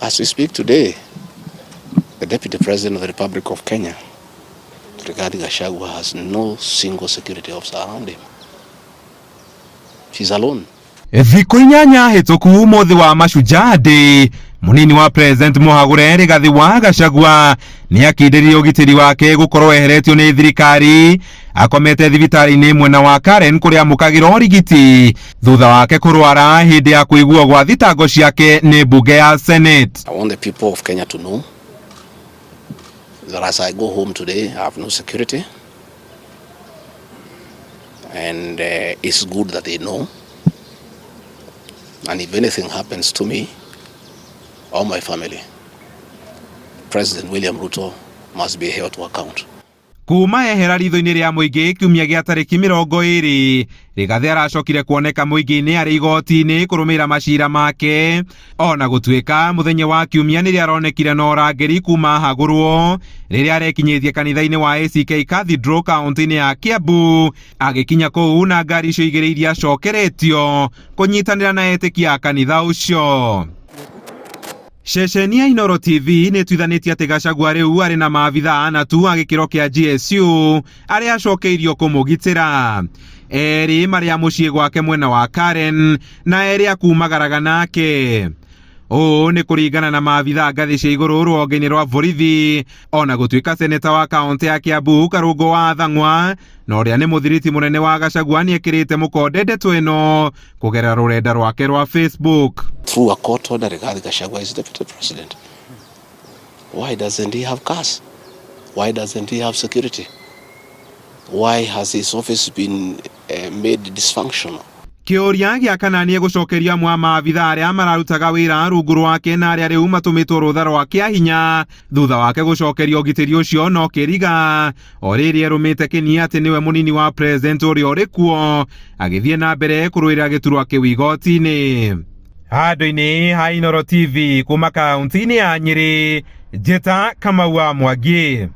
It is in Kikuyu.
As we speak today, the Deputy President of the Republic of Kenya, Rigathi Gachagua, has no single security officer around him. He's alone. Thikũ 8 hĩtũku mũthĩ wa Mashujaa Day, mũnini wa President mũhagũre Rigathi wa Gachagua nĩ akindĩririe ũgitĩri wake gũkorwo eheretio nĩ thirikari akomete thibitarĩ-inĩ mwena wa Karen kũrĩa amũkagĩra ũrigiti thutha wake kũrwara hĩndĩ ya kũiguo gwa thitango ciake nĩ mbunge ya Senate. I want the people of Kenya to know that as I go home today, I have no security. And it's good that they know. And if anything happens to me or my family, President William Ruto must be held to account. Kuma ehera ritho-inĩ rĩa mũingĩ kiumia gĩa tarĩki 20, Rigathi aracokire kuoneka mũingĩ-inĩ arĩ igoti-inĩ kũrũmĩrĩra macira make, ona gũtuĩka mũthenya wa kiumia nĩrĩo aronekire na ũrangĩri kuma hagũrwo rĩrĩa arekinyĩtie kanitha-inĩ wa ACK Cathedral kaunti-inĩ ya Kiambu, agĩkinya kũu na ngari icio igĩrĩ iria acokeretio kũnyitanĩra na etĩkia a kanitha ũcio. Ceceni ya Inooro TV nĩ ĩtuithanĩtie atĩ Gachagua rĩu arĩ na maabitha ana tu a gĩkĩro kĩa GSU arĩa acokeirio kũmũgitĩra, erĩ marĩ a mũciĩ gwake mwena wa Karen na erĩ akumagaraga nake. Ũũ nĩ kũringana na maabitha ngathĩ cia igũrũ rũhonge-inĩ rwa borithi, ona gũtuĩka seneta wa kaũntĩ ya Kiambu Karũngũ wa Thang'wa na ũrĩa nĩ mũthiriti mũnene wa Gachagua nĩ ekĩrĩte mũkonde ndeto ĩno kũgerera rũrenda rwake rwa Facebook. Through a court order, Rigathi Gachagua is deputy president. Why doesn't he have cars? Why doesn't he have security? Why has his office been made dysfunctional? Kĩũria gĩa kana nĩ egũcokeria amwe a maabitha arĩa mararutaga wĩra rungu rwake na arĩa rĩu matũmĩtwo rũtha rwa kĩa thutha wake gũcokeria ũgitĩri ũcio no kĩriga o rĩrĩ erũmĩte kĩni atĩ nĩwe mũnini wa president ũrĩa ũrĩ kuo agĩthiĩ na mbere kũrũĩrĩra gĩturwa kĩu igoti-inĩ. Handũ-inĩ ha Inooro TV kuma kaunti-inĩ ya Nyĩrĩ, Njĩta Kamau wa Mwangi.